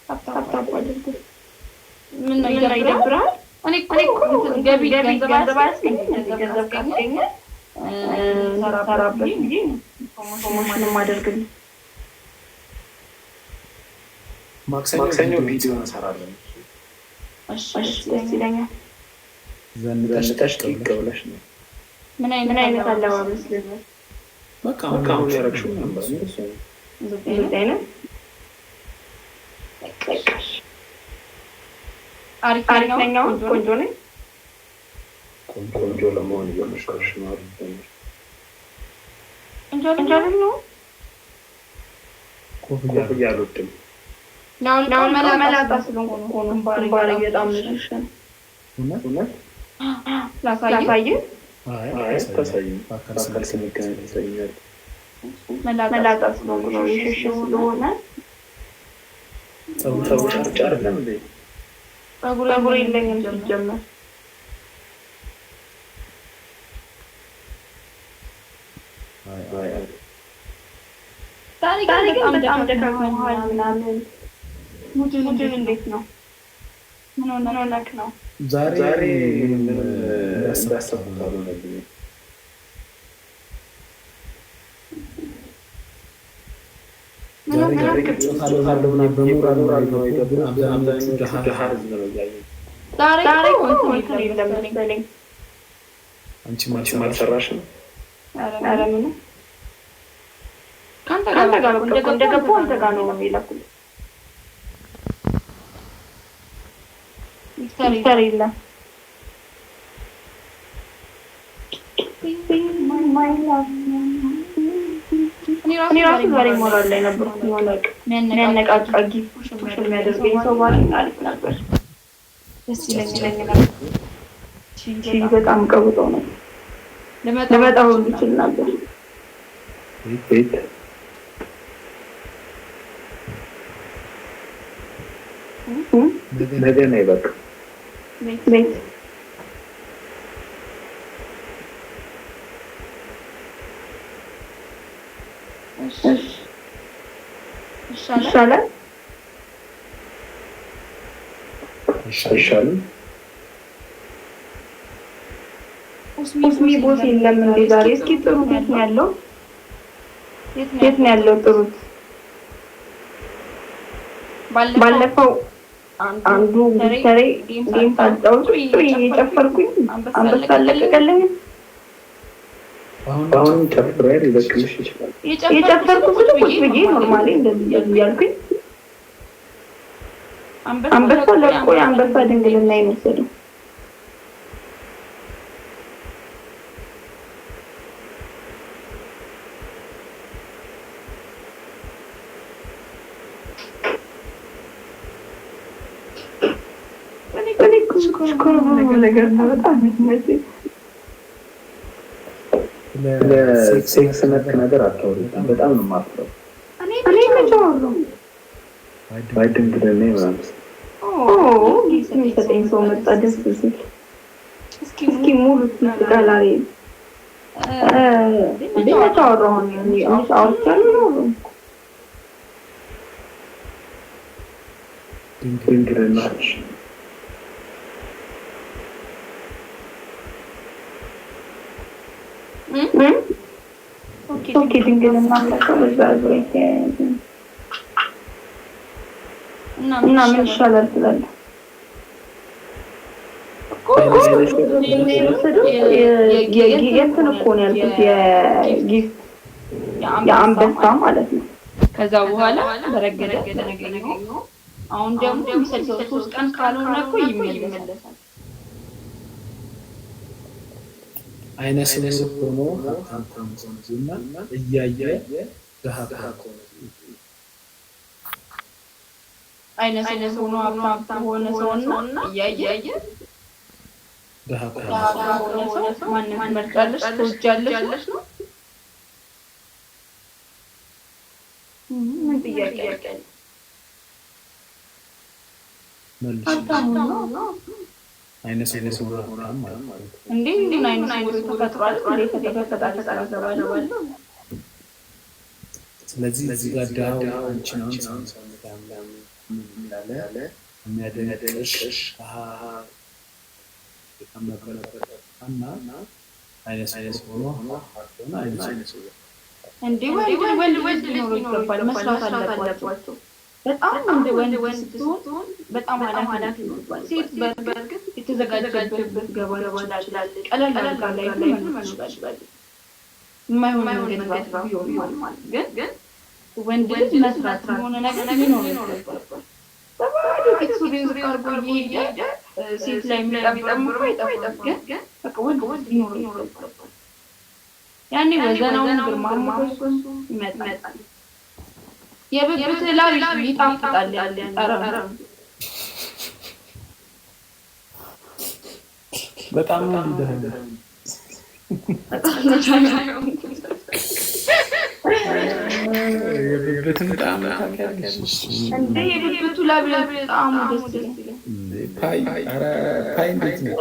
Tap tap አድርጉ። ምን ነው ይደብራል? እኔ እኮ ገቢ ገንዘብ አያስገኝም። ገንዘብ ካስገኘ ሰራበት እንጂ promotion አደርግልኝ። ማክሰኞ ቪዲዮ እንሰራለን። እሺ ደስ ይለኛል። ዘንጠሽ ጥቅ ብለሽ ነው። ምን አይነት አለባበስ ልበስ? በቃ አሁን ያደረግሽው ነበር እንደዚህ አይነት አሪፍ ነኝ። አሁን ቆንጆ ነኝ። ቆንጆ ለመሆን እየሞከርሽ ነው። ቆንጆ ነው። ኮፍያ አልወድም። መላጣ ስለሆንኩ ነው። ግንባሬ በጣም ነው። እውነት ላሳይህ? አይ አታሳይም። በአካል ስንገናኝ ታሳይኛለሽ። መላጣ ስለሆንኩ ነው። የሸሸ ስለሆነ ፀጉር ጫር አይደለም እንዴ? ፀጉር የለኝም ሲጀመር። ዛሬ ግን በጣም ደካክሞሃል ምናምን። ሙድን እንዴት ነው? ምን ሆነህ ነው? ዛሬ ምንም እንዳሰብኩት አልሆነልኝም። ዛሬ እኮ እንትን የለም መሰለኝ። አንቺም አልሰራሽም? ኧረ ምንም ከአንተ ጋር በቃ እንደገባሁ አንተ ጋር ነው የላኩት። ሚስተር የለም። እኔ ራሱ ዛሬ ሞራል ላይ ነበርኩ። የሚያነቃቃ gift push የሚያደርገኝ ሰው ባገኝ አሪፍ ነበር። ደስ ይለኛል። በጣም ቀውጠው ነው ልመጣ ሁሉ ይችል ነበር። ቤት ነገ ነይ በቃ። ቤት ይሻላል አይሻልም? ኡስሚ boss የለም እንዴ ዛሬ? እስኪ ጥሩት። የት ነው ያለው? የት ነው ያለው? ጥሩት። ባለፈው አንዱ ጊተሬ game ሳጫውት እየጨፈርኩኝ አንበሳ አለቀቀልኝ። አሁን ጨፍሬ ሊለቅልሽ ይችላል። የጨፈርኩ ቁጭ ብዬ normally እንደዚህ እያልኩኝ አንበሳ ለቆ የአንበሳ ድንግልና የወሰደው ነገር ነው። በጣም የሚመቸኝ ሴክስ ነክ ነገር አታውሪ። በጣም ነው የማፍረው። እኔ መቼ አወራሁ? አይ ድንግልና ምናምን gift የሚሰጠኝ ሰው መጣ። ደስ ሲል እስኪ ሙሉ ጋላሪ እንዴ መቼ አወራሁ? አውርቻለሁ ነው ድንግልና Okay ድንግልና አምላከው በዛ ዙሪያ የተያያዘ እና ምን ይሻላል ትላለህ? የእንትን እኮ ነው ያልኩት የ gift የአንበሳ ማለት ነው። ከዛ በኋላ በረገደ ተገኘው። አሁን ደግሞ የሚሰልሰው 3 ቀን ካልሆነ እኮ ይመለሳል። አይነ ስውር ሆኖ ሀብታም ከሆነ እና እያየ ድሃ ከሆነ አይነ ስውር ሆኖ ሀብታም ከሆነ ሰውና እያየ ድሃ ድሃ ከሆነ ሰው ማንን ትመርጫለሽ? ትወጃለሽ ነው? ምን ጥያቄ አለ? መልሽ። ሀብታሙ ነው አይነ ስውር ሆኖ ሀብታም ማለት ነው። እንዴ? ምን አይነ ስውር ተፈጥሯል እንዴ? ተፈጥሯል ተባለ። ስለዚህ እዚህ ጋር ድሃው አንቺን አሁን ያለ የሚያደንቅሽ ድሃ በጣም ነበረ እና አይነ ስውር ሆኖ ሆነ አይነ ስውር። እንዴ፣ ወንድ ወንድ ወንድ ሊኖረው ይገባል፣ መስራት አለባቸው። በጣም እንደ ወንድ ስትሆን በጣም ኃላፊነት ይኖርባል። ሴት በእርግጥ የተዘጋጀበት ገባ ትችላለች፣ ቀለል አድርጋ life መኖር ትችላለች። የማይሆን መንገድ ራሱ ቢሆን ማለት ግን ወንድ ልጅ መስራት የሆነ ነገር ሊኖረው ይገባል። በባዶ ኪሱ ሱሪ አድርጎ እየሄደ ሴት ላይ የሚጠብጠም እኮ አይጠፋም። ግን በቃ ወንድ ወንድ ሊኖረው ይገባል። ያኔ ወዘናውን ግርማ ሞገሱም ይመጣል። የብብት ላብ ይጣፍጣል። ያለ ጠረኑ በጣም ነው እንዲህ የብብትን ጣዕም ታውቂያለሽ? እንደ የብብቱ ላብ ጣዕሙ ደስ ይላል። እንዴ ፓይ፣ ኧረ ፓይ እንዴት ነው?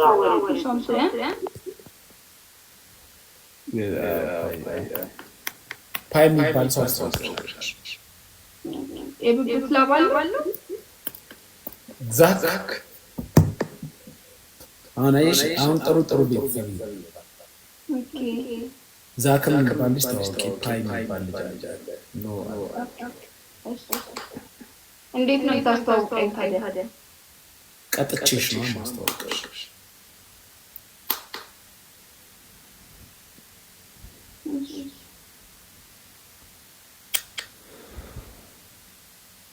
ፓይ የሚባል ሰው አስተዋውቅሽ። የብብት ላብ አለው። ዛክ አሁን አየሽ፣ አሁን ጥሩ ጥሩ ቤተሰብ Okay። ዛክም የሚባል ልጅ ታዋቂ፣ ፓይ የሚባል ልጅ አለ። No። እንዴት ነው የታስተዋውቀኝ ታዲያ? ቀጥቼሽ ነው ማስተዋወቅሽ።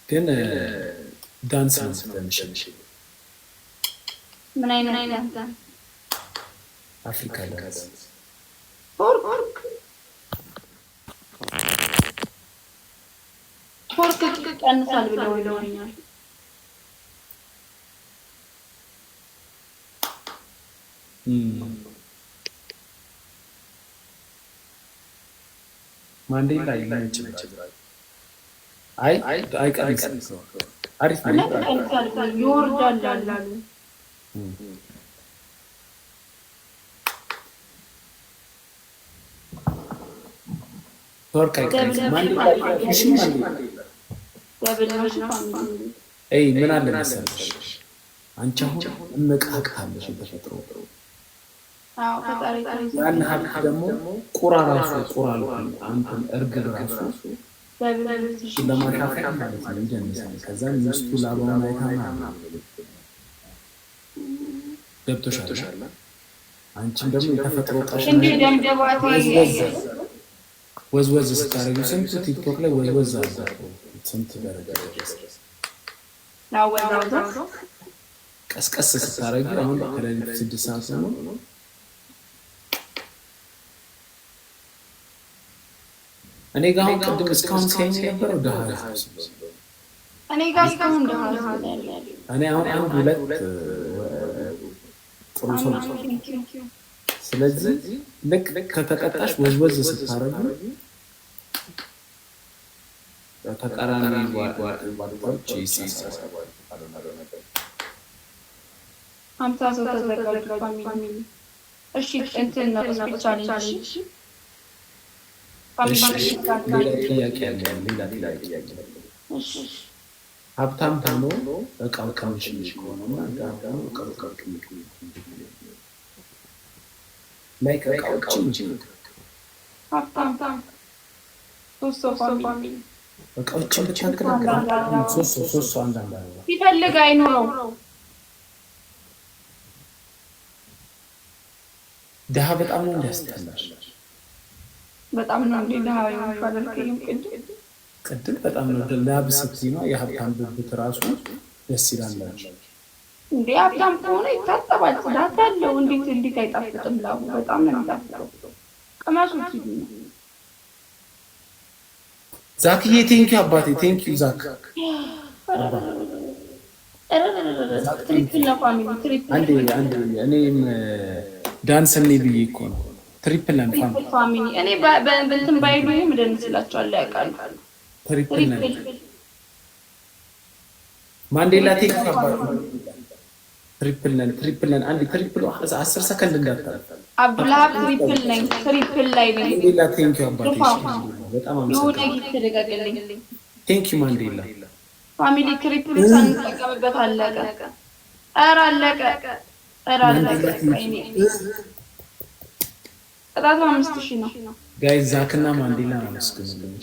ግን ዳንስ ነው የምትደንሺው። ምን አይነት ዳንስ? አፍሪካ ዳንስ። Twerk፣ twerk ይቀንሳል ብለውኛል። ማንዴላ ይመችላል። አይ አይቀንስም። አሪፍ ነው። እውነት ይቀንሳል ብለው ይወርዳል አሉ። Twerk አይቀንስም። ማንዴላ እሺ፣ ማንዴላ Double ነው family። አይ ምን አለ መሰለሽ፣ አንቺ አሁን እምቅ ሀብት አለሽ የተፈጥሮ። አዎ፣ ፈጣሪ። ያን ሀብት ደግሞ ቁራ ራሱ ቁራ አልኩኝ አንተን እርግብ ራሱ ለማሻፈር ማለት ነው ይደንሳል። ከዛ ሚስቱ ላባውን አይታ ምናምን ገብቶሻል። አንቺም ደግሞ የተፈጥሮ ቀሽ እንዴ ደምደባቴ። ወዝወዝ ስታደርጊው ስንቱ ቲክቶክ ላይ ወዝወዝ አለ፣ ስንት ደረጃ ደረሰ። ላወዛውዘው። ቀስቀስ ስታደርጊው አሁን ከሌሊቱ 6 ሰዓት ነው። እኔ ጋ አሁን ቅድም እስካሁን ሲያኝ የነበረው ድሃ ህዝብ ስለሆነ እኔ ጋር እስካሁን ደሃ ህዝብ ነው ያለው። እኔ አሁን አንድ ሁለት ጥሩ ሰው ነው። ስለዚህ ልክ ከተቀጣሽ ወዝወዝ ስታደርጉ ተቃራኒ ዋልታዎች ይሳሳባሉ። 50 ሰው ተዘጋጁ family። እሺ እንትን ነው speed challenge እሺ፣ family። ሌላ ጥያቄ አለ። ሌላ ጥያቄ አለ። እሺ። ሀብታም ሆኖ እቃው ትንሽ ከሆነና ድሃ ሆኖ እቃው ትልቅ፣ like እቃዎችን ሀብታም ሶስት ሰው family። እቃዎችን ብታክል ሶስት ሰው ሶስት ሰው አንዳንድ አበባ። ሲፈልግ አይኖረው። ድሃ በጣም ነው እንዲያስጠላሽ። በጣም ነው እንዴ ድሃ የሆንኩ አላልከኝም ቅድም? ቅድም በጣም ነው ላብ ስትይ ነው የሀብታም ብብት ራሱ ደስ ይላላችሁ። እንዴ ሀብታም ከሆነ ይታጠባል፣ ጽዳት አለው። እንዴት እንዴት አይጣፍጥም? ላቡ በጣም ነው የሚጣፍጠው። ቅመሱት ሂዱ። ዛክዬ thank you አባቴ፣ thank you ዛክ። Triple ነው family፣ triple። አንዴ አንዴ እኔም ዳንስ እኔ ብዬ እኮ ነው። Triple ነን fam። Triple family። እኔ በእንትን ባይሉኝም እደንስላቸዋለሁ ያውቃሉ። Triple ነን። Triple። ማንዴላ thank you አባቴ። Triple ነን፣ triple ነን። አንዴ triple 10 ሰከንድ እንዳታልፍ። አብዱልሀብ triple ነኝ፣ triple ላይ ነኝ። ማንዴላ thank you አባቴ። በጣም የሆነ አመሰግናለሁ። gift ልቀቅልኝ። Thank you ማንዴላ። Family፣ triple ሳንጠቀምበት አለቀ። ኧረ አለቀ። ኧረ አለቀ። ወይኔ፣ ቅጣቱ 5,000 ነው። Guys፣ ዛክና ማንዴላ አመስግኑልኝ።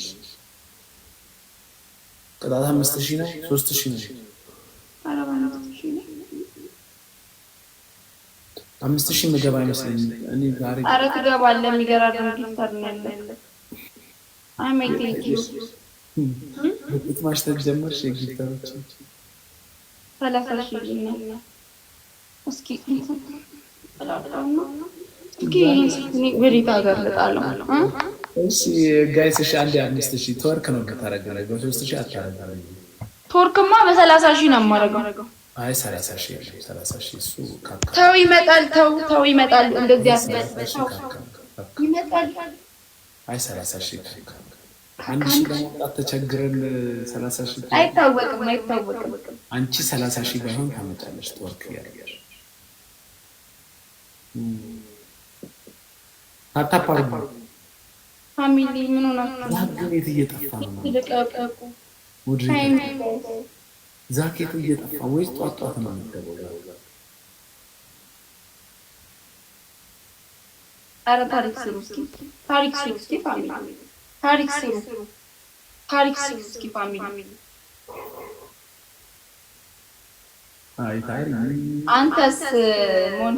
ቅጣት 5,000 ነው፣ 3,000 ነው። ኧረ 5,000 ነው። 5,000 ምገባ አይመስለኝም እኔ ዛሬ። ኧረ ትገባለህ። የሚገራርም gifter ነው ያለ። አሜ thank you። ጡት ማሽተት ጀመርሽ የ gifter ኦች። 30,000 ነው። እስኪ እስኪ ይህን ስልክ እኔ ወዴት ሀገር ልጣለው? እ? እሺ guys፣ እሺ አንዴ 5,000 twerk ነው የምታደርገው፣ በ3,000 አታደርግም። Twerk ማ በ30,000 ነው የማደርገው። አይ፣ 30,000 የለም፣ 30,000 እሱ ካካ። ተው ይመጣል። ተው ተው ይመጣል። እንደዚህ አትበል። 30,000 ተው ካካ ካካ። ይመጣል። አይ፣ 30,000 ካካ። 1,000 ለማውጣት ተቸግረን 30,000 አይታወቅም፣ አይታወቅም። አንቺ 30,000 ባይሆን ታመጫለሽ twerk እያደረግሽ። Tap tap አድርጉ። Family፣ ምን ሆናችሁ? ዛክ ግን የት እየጠፋ ነው? ልቀቁ። Moderator፣ ዛክ የት እየጠፋ ወይስ ጧት ጧት ነው የሚገባው? ዛክ? ኧረ ታሪክ ስሩ እስኪ፣ ታሪክ ስሩ እስኪ family፣ ታሪክ ስሩ፣ ታሪክ ስሩ እስኪ family። አይ ታሪ። አንተስ ሞን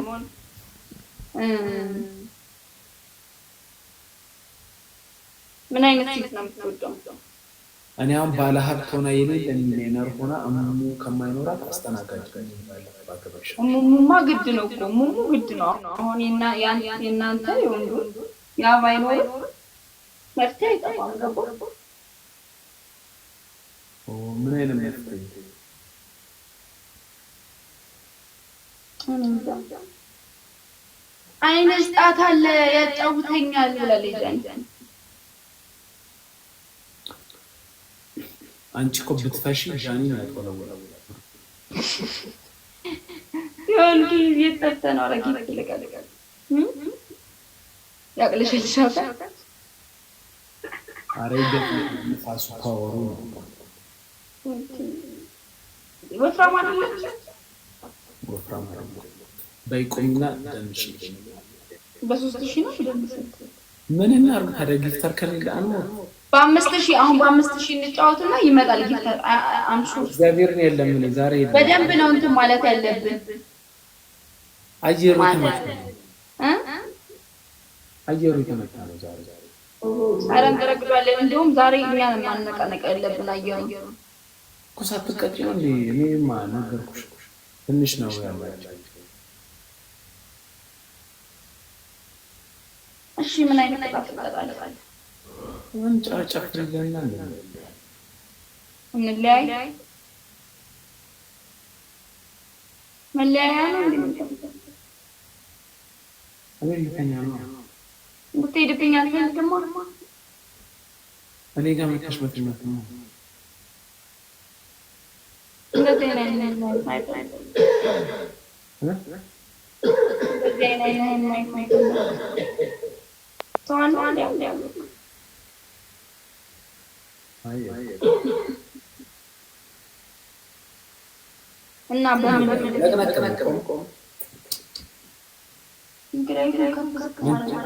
ምን አይነት ሴት ነው የምትወደው? እኔ አሁን ባለ ሀብት ሆና የሌለ ሚሊዮነር ሆና እሙሙ ከማይኖራት አስተናጋጅ ባገባሽ። ሙሙማ ግድ ነው እኮ፣ ሙሙ ግድ ነው። አሁን የእናንተ የወንዱ ያ ባይኖርም መፍትሄ አይጠፋም። ገባ? ምን አይነት መፍትሄ? አይነ ስጣት አለ ያጫውተኛል ብላለች ጃኒ። አንቺ እኮ ብትፈሺ ጃኒ ነው ያጠወለወለው። የወንዱ እየጠፍተ ነው። አረጊ ልቀልቀል ያቅልሽልሻታል። አረ ይገርም፣ ንፋሱ power ኡ ነው። ወፍራም አይደለች? ወፍራም አይደለም። በይ ቁሚና ደንሽ። በ3,000 ነው ደንስ። ምን እናድርግ ታዲያ? Gifter ከሌለ አንሞት። በ5,000፣ አሁን በ5,000 እንጫወትና ይመጣል gifter I'm sure። እግዚአብሔርን የለም፣ እኔ ዛሬ የለም። በደንብ ነው እንትን ማለት ያለብን። አየሩ የተመታ ነው። እ? አየሩ የተመታ ነው ዛሬ። ኧረ እንጠረግዷለን። እንዲሁም ዛሬ እኛን ማነቃነቅ ያለብን አየሩ። እኮ ሳትቀጪ ነው እንዴ? እኔማ ነገርኩሽ፣ ትንሽ ነው ያላቸው። እሺ ምን አይነት ቅጣት ትቀጣለህ? ምን ጨፍሪልና እንለያይ። መለያያ ነው እንዴ? እኔ ልተኛ ነው። እንድትሄድብኝ አልፈልግም። እኔ ጋር መተሽ መተኛት ነው። እንደዚህ አይነት ማየት እ? እንደዚህ አይነት ማየት ሰው አለ እንዴ? አይ እና በምን ነቅነቅ ነው።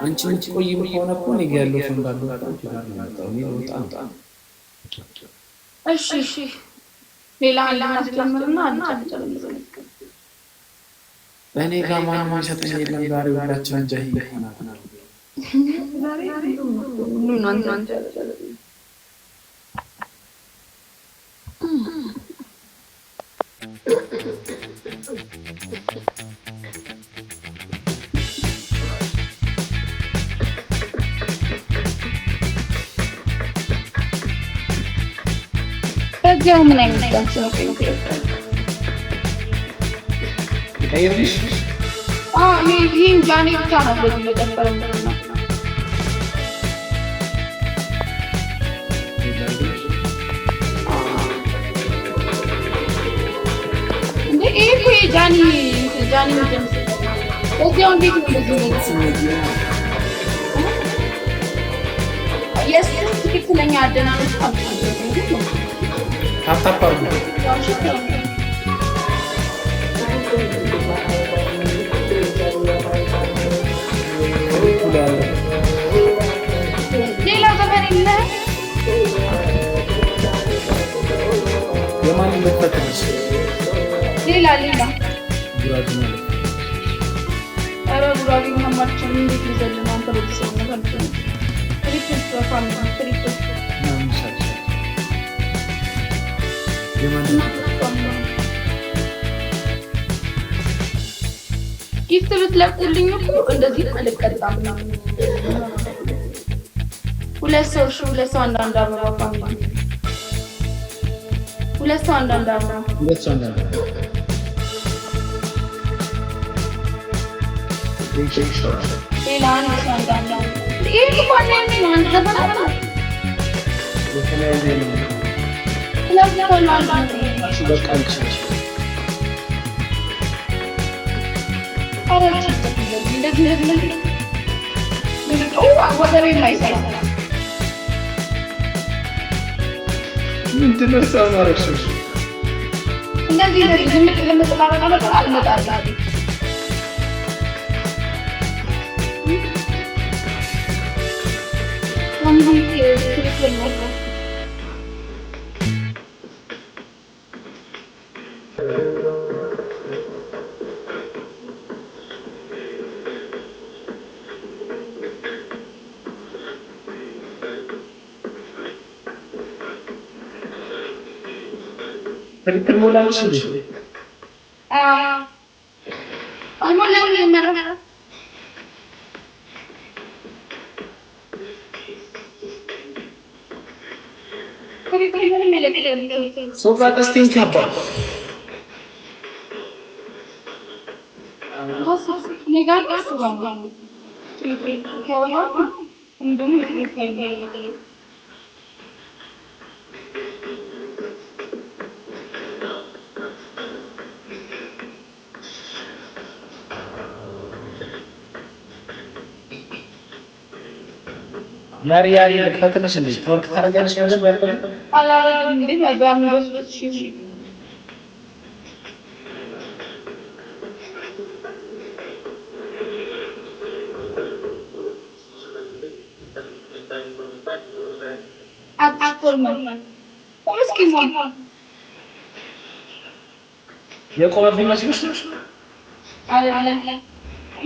አንቺ የምትቆይም ከሆነ እኮ እኔ ጋ ያለው ሰው እንዳለ አንቺ ጋር ነው የመጣው። እኔ ልወጣ ነው። እሺ እሺ፣ ሌላ አንድ እናስጀምርና አንጨርስ። እኔ ጋር ማንም የሚሰጠኝ የለም። ዛሬ ሁላችንም ጃሂል ሆናል። ሁሉም ነው አንተ። በዚያው ምን አይነት ዳንስ ነው? ቀይርልሽ። ይህን ጃኔ ብቻ ነው በዚህ መጨፈር ነው። እንዴ፣ ይሄ እኮ የጃኒ ጃኒ የሚደንስበት ነው። እዚያው እንዴት ነው እንደዚህ ነው? የእሱ ትክክለኛ አደናነሱ አልተናገረም። Tap tap አድርጉ። ያው ሽታው ክሊፑ ላይ ያለው ሌላ ዘፈን የለህም? የማን ልክፈትልሽ? ሌላ ሌላ ጉራጌ ማለት ነው። ኧረ ጉራጌ ምናምን አልችልም። እንዴት ልዘል ነው? አንተ በዚህ ሰውነት አልችልም። Triple family triple ምናምን ይሻልሻል። የማን Gift ብትለቁልኝ እኮ እንደዚህ አልቀጣም። ሁለት ሰው እሺ፣ ሁለት ሰው አንዳንድ አበባ family፣ ሁለት ሰው አንዳንድ አበባ። ሁለት ሰው አንዳንድ ሌላ አንድ ሰው አንዳንድ አበባ። ይሄ እኮ አንድ ነው፣ አንድ ዘፈን አይደል? የተለያየ ነው። ሁለት ሰው ነው አንዳንድ። በቃ አልችልም። ኧረ አልችልም። እንደዚህ እንደዚህ እንደዚህ ወገቤ የማይሰራ ምንድን ነው ሰው ማረግሽው? እንደዚህ እንደዚህ ዝምጥ ዝምጥ ማረግ አልመጣልም። Triple ነው። Triple ሞላልሽ እንዴ? አልሞላም። ጀመረ። Triple ምንም የለም። ሶቅራጠስ thank አባ። እኔ ጋር እሱ ጋር ነው። Triple ከሆነ እንደውም triple ያሪ ያሪ ልክፈትልሽ እንዴ? Twerk ታደርጊያለሽ? በደንብ አላረግም እንዴ? በ5,000 አትቆልም። ቁም እስኪ ሞል። የቆመብኝ መስሎሽ ነው? አይደለም፣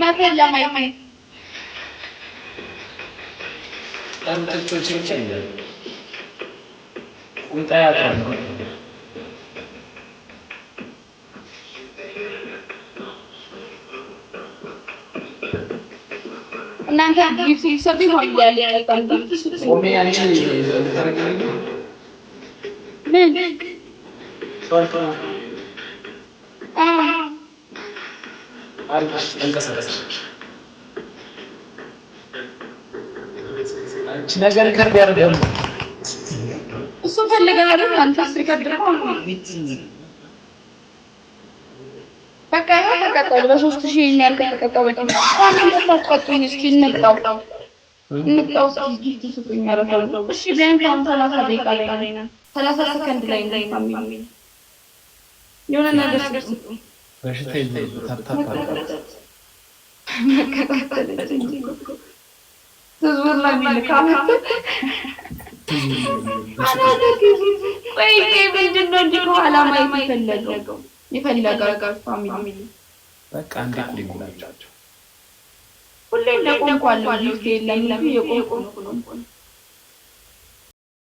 መፈል ለማየት። ጠምጥጮች ብቻ ይላል። ቁምጣ ያጥራል። እናንተ gift ሲሰጡ ይሆናል ያልጣል። Gift ስጡ። ቆሜ አንቺ ታደርጊያለሽ? ምን? Twerk አዎ። አሪፍ ተንቀሳቀስ። አንቺ ነገር ከርብ ያደርጋል። እሱን ፈልገህ አይደል? አንተ record ነው። በቃ ይኸው ተቀጣሁ። በ3,000 ይሄን ያህል ከተቀጣሁ በቂ ነው። አሁን ደግሞ አስቀጡኝ። እስኪ እንቅጣው እንቅጣው እስኪ gift ስጡኝ። ኧረ ተው። እሺ ቢያንስ አሁን 30 ደቂቃ ላይ ነን። 30 ሰከንድ ላይ ነን። Family የሆነ ነገር ስጡኝ። በሽታ ይዞ tap tap አድርጉ። መከታተለች እንጂ ትዙር ነው የሚልክ አመት። ቆይ ቆይ፣ ምንድን ነው እንዲህ ከኋላ ማየት የፈለገው የፈለጋችሁ family? በቃ አንዴ ቁምላቸው። ሁሌ እንደቆምኳለሁ። Gift የለም እንጂ የቆምኩ ነው።